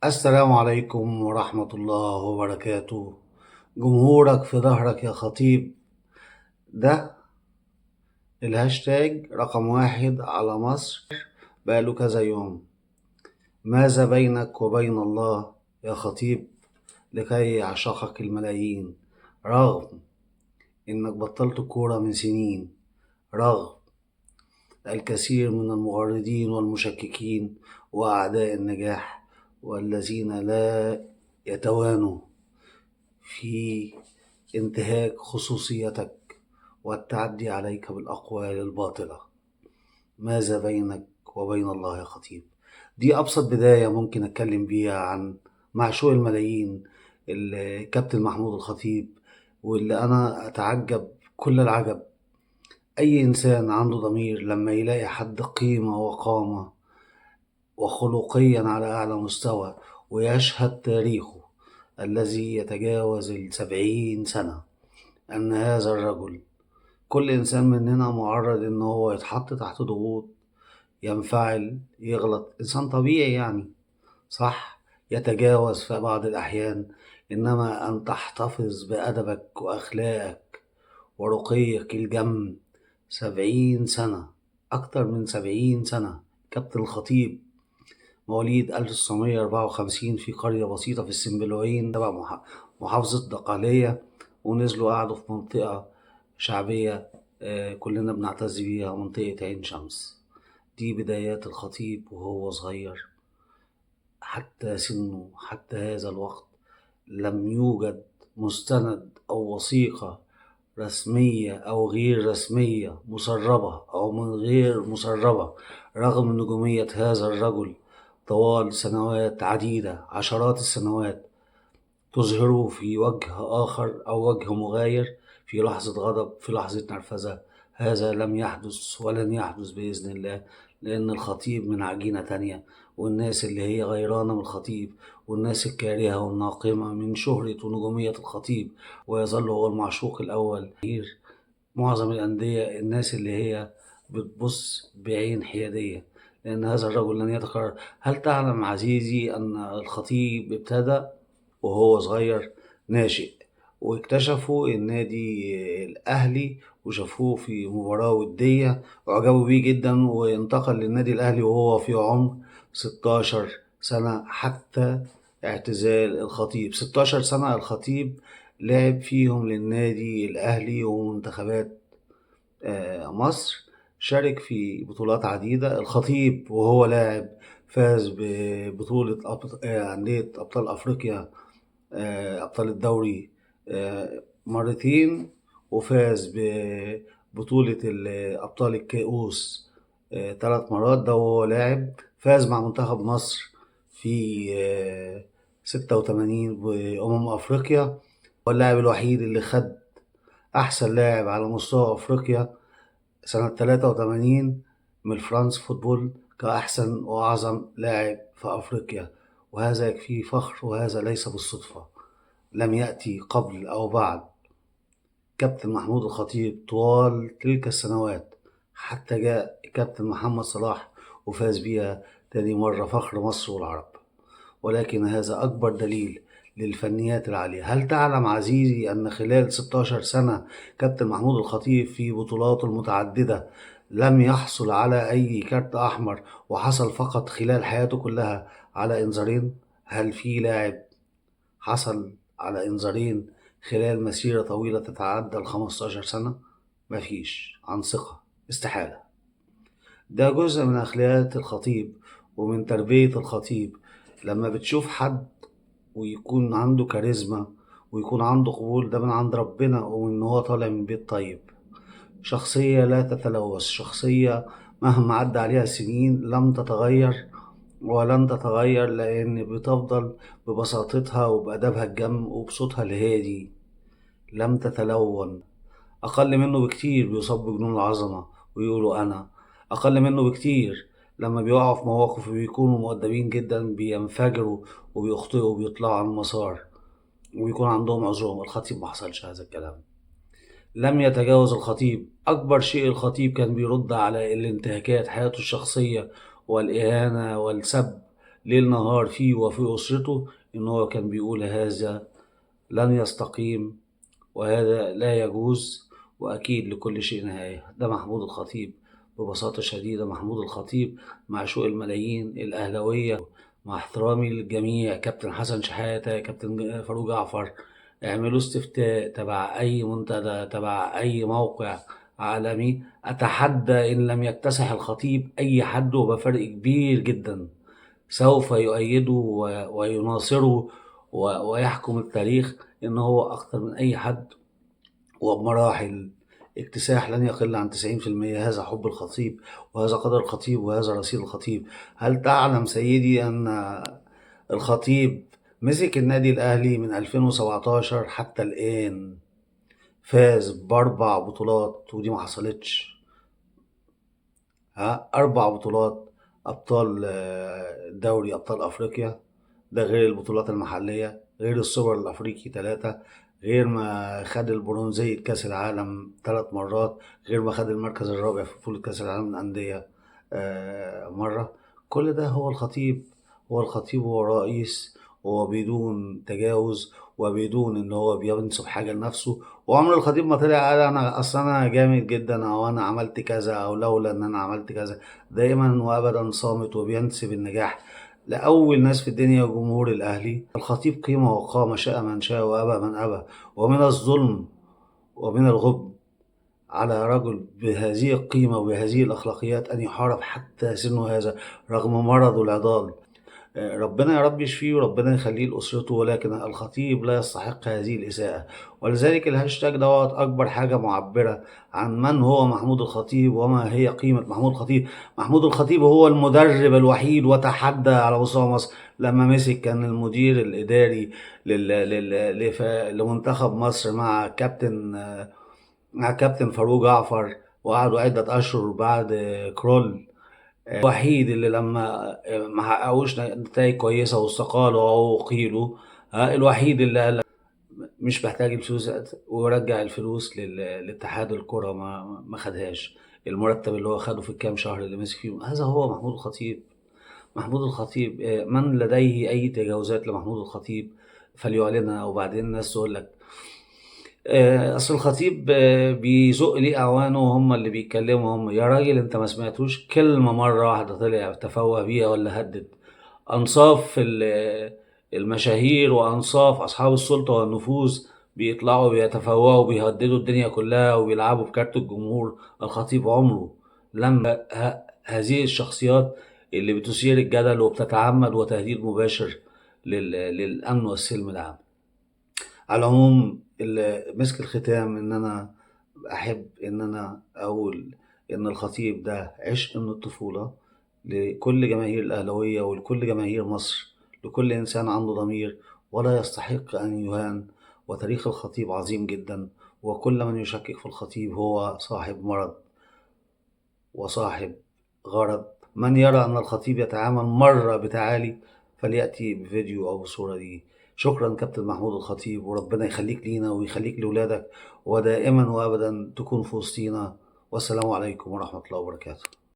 السلام عليكم ورحمة الله وبركاته. جمهورك في ظهرك يا خطيب، ده الهاشتاج رقم 1 على مصر بقاله كذا يوم. ماذا بينك وبين الله يا خطيب لكي يعشقك الملايين، رغم انك بطلت الكورة من سنين، رغم الكثير من المغردين والمشككين وأعداء النجاح والذين لا يتوانوا في انتهاك خصوصيتك والتعدي عليك بالأقوال الباطلة. ماذا بينك وبين الله يا خطيب؟ دي أبسط بداية ممكن أتكلم بيها عن معشوق الملايين الكابتن محمود الخطيب، واللي أنا أتعجب كل العجب. أي إنسان عنده ضمير لما يلاقي حد قيمة وقامة وخلقيا على أعلى مستوى ويشهد تاريخه الذي يتجاوز 70 سنة أن هذا الرجل، كل إنسان مننا معرض إن هو يتحط تحت ضغوط، ينفعل، يغلط، إنسان طبيعي يعني، صح، يتجاوز في بعض الأحيان، إنما أن تحتفظ بأدبك وأخلاقك ورقيك الجم 70 سنة، أكتر من 70 سنة. كابتن الخطيب مواليد 1954 في قرية بسيطة في السنبلاوين تبع محافظة دقهلية، ونزلوا قعدوا في منطقة شعبية كلنا بنعتز بيها، منطقة عين شمس. دي بدايات الخطيب وهو صغير حتى سنه، حتى هذا الوقت لم يوجد مستند أو وثيقة رسمية أو غير رسمية، مسربة أو من غير مسربة، رغم نجومية هذا الرجل طوال سنوات عديدة، عشرات السنوات، تظهره في وجه آخر أو وجه مغاير في لحظة غضب، في لحظة نرفزة. هذا لم يحدث ولن يحدث بإذن الله، لأن الخطيب من عجينة تانية، والناس اللي هي غيرانة من الخطيب والناس الكارهة والناقمة من شهرة ونجومية الخطيب، ويظل هو المعشوق الأول. معظم الأندية الناس اللي هي بتبص بعين حيادية، لأن هذا الرجل لن يتكرر. هل تعلم عزيزي أن الخطيب ابتدى وهو صغير ناشئ، واكتشفوا النادي الأهلي وشافوه في مباراة ودية وعجبوا بيه جدا، وانتقل للنادي الأهلي وهو في عمر 16 سنة حتى اعتزال الخطيب. 16 سنة الخطيب لعب فيهم للنادي الأهلي ومنتخبات مصر، شارك في بطولات عديدة. الخطيب وهو لاعب فاز ببطولة أندية أبطال أفريقيا، أبطال الدوري، مرتين، وفاز ببطولة أبطال الكؤوس 3 مرات، ده وهو لاعب. فاز مع منتخب مصر في 86 بأمم أفريقيا، هو اللاعب الوحيد اللي خد أحسن لاعب على مستوى أفريقيا سنة 83 من فرانس فوتبول كأحسن وأعظم لاعب في أفريقيا، وهذا يكفيه فخر، وهذا ليس بالصدفة، لم يأتي قبل أو بعد كابتن محمود الخطيب طوال تلك السنوات حتى جاء كابتن محمد صلاح وفاز بيها تاني مرة، فخر مصر والعرب. ولكن هذا أكبر دليل للفنيات العالية. هل تعلم عزيزي أن خلال 16 سنة كابتن محمود الخطيب في بطولاته المتعددة لم يحصل على أي كارت أحمر، وحصل فقط خلال حياته كلها على إنذارين؟ هل في لاعب حصل على إنذارين خلال مسيرة طويلة تتعدى ال 15 سنة؟ مفيش، عن ثقة، استحالة. ده جزء من أخلاقيات الخطيب ومن تربية الخطيب. لما بتشوف حد ويكون عنده كاريزما ويكون عنده قبول، ده من عند ربنا، ومن هو طالع من بيت طيب. شخصية لا تتلوث، شخصية مهما عدى عليها سنين لم تتغير ولن تتغير، لأن بتفضل ببساطتها وبأدبها الجم وبصوتها الهادي، لم تتلون. أقل منه بكتير بيصاب بجنون العظمة ويقولوا أنا، أقل منه بكتير لما بيقعوا في مواقف وبيكونوا مؤدبين جدا بينفجروا وبيخطئوا وبيطلعوا عن المسار وبيكون عندهم عذرهم. الخطيب ما حصلش هذا الكلام، لم يتجاوز الخطيب. أكبر شيء الخطيب كان بيرد على الانتهاكات، حياته الشخصية والإهانة والسب ليل نهار فيه وفي أسرته، إن هو كان بيقول هذا لن يستقيم وهذا لا يجوز، وأكيد لكل شيء نهاية. ده محمود الخطيب ببساطة شديدة. محمود الخطيب معشوق الملايين الأهلاوية، مع احترامي للجميع، كابتن حسن شحاتة، كابتن فاروق جعفر، اعملوا استفتاء تبع أي منتدى، تبع أي موقع عالمي، أتحدى إن لم يكتسح الخطيب أي حد وبفرق كبير جدا، سوف يؤيده ويناصره ويحكم التاريخ إن هو أكتر من أي حد وبمراحل. اكتساح لن يقل عن 90%. هذا حب الخطيب، وهذا قدر الخطيب، وهذا رصيد الخطيب. هل تعلم سيدي أن الخطيب مسك النادي الأهلي من 2017 حتى الآن فاز ب4 بطولات، ودي ما حصلتش. 4 بطولات أبطال دوري أبطال أفريقيا، ده غير البطولات المحلية، غير السوبر الأفريقي 3، غير ما خد البرونزية كأس العالم 3 مرات، غير ما خد المركز الرابع في بطولة كأس العالم للأندية مرة. كل ده هو الخطيب، هو الخطيب، هو رئيس، هو بدون تجاوز وبدون ان هو بينسب حاجة لنفسه. وعمر الخطيب ما طلع قال انا اصل انا جامد جدا، او انا عملت كذا، او لولا ان انا عملت كذا. دايما وابدا صامت وبينسب النجاح لأول ناس في الدنيا، جمهور الأهلي. الخطيب قيمة وقامة، شاء من شاء وأبى من أبى. ومن الظلم ومن الغبن على رجل بهذه القيمة وبهذه الأخلاقيات أن يحارب حتى سنه هذا رغم مرضه العضال. ربنا يا رب يشفيه وربنا يخليه لأسرته، ولكن الخطيب لا يستحق هذه الإساءة. ولذلك الهاشتاج دوت أكبر حاجة معبرة عن من هو محمود الخطيب وما هي قيمة محمود الخطيب. محمود الخطيب هو المدرب الوحيد، وتحدى على مستوى مصر لما مسك، كان المدير الإداري لمنتخب مصر مع كابتن فاروق جعفر، وقعدوا عدة أشهر بعد كرول. الوحيد اللي لما ما حققوش نتائج كويسة واستقالوا أو قيلوا، الوحيد اللي قال مش محتاج الفلوس ورجع الفلوس لاتحاد الكرة، ما خدهاش المرتب اللي هو خده في الكام شهر اللي مسك فيهم. هذا هو محمود الخطيب. محمود الخطيب من لديه أي تجاوزات لمحمود الخطيب فليعلنها. وبعدين الناس تقول لك أصل الخطيب بيزق ليه أعوانه وهم اللي بيتكلموا هم. يا راجل أنت ما سمعتوش كلمة مرة واحدة طلع تفوه بيها ولا هدد. أنصاف المشاهير وأنصاف أصحاب السلطة والنفوذ بيطلعوا بيتفوهوا وبيهددوا الدنيا كلها وبيلعبوا بكارت الجمهور. الخطيب عمره لما هذه الشخصيات اللي بتثير الجدل وبتتعمد وتهديد مباشر للأمن والسلم العام. على العموم مسك الختام إن أنا أحب إن أنا أقول إن الخطيب ده عشق من الطفولة لكل جماهير الأهلاوية ولكل جماهير مصر، لكل إنسان عنده ضمير ولا يستحق أن يهان. وتاريخ الخطيب عظيم جدا، وكل من يشكك في الخطيب هو صاحب مرض وصاحب غرض. من يرى أن الخطيب يتعامل مرة بتعالي فليأتي بفيديو أو بصورة دي. شكرا كابتن محمود الخطيب، وربنا يخليك لينا ويخليك لولادك، ودائما وأبدا تكون في وسطينا. والسلام عليكم ورحمة الله وبركاته.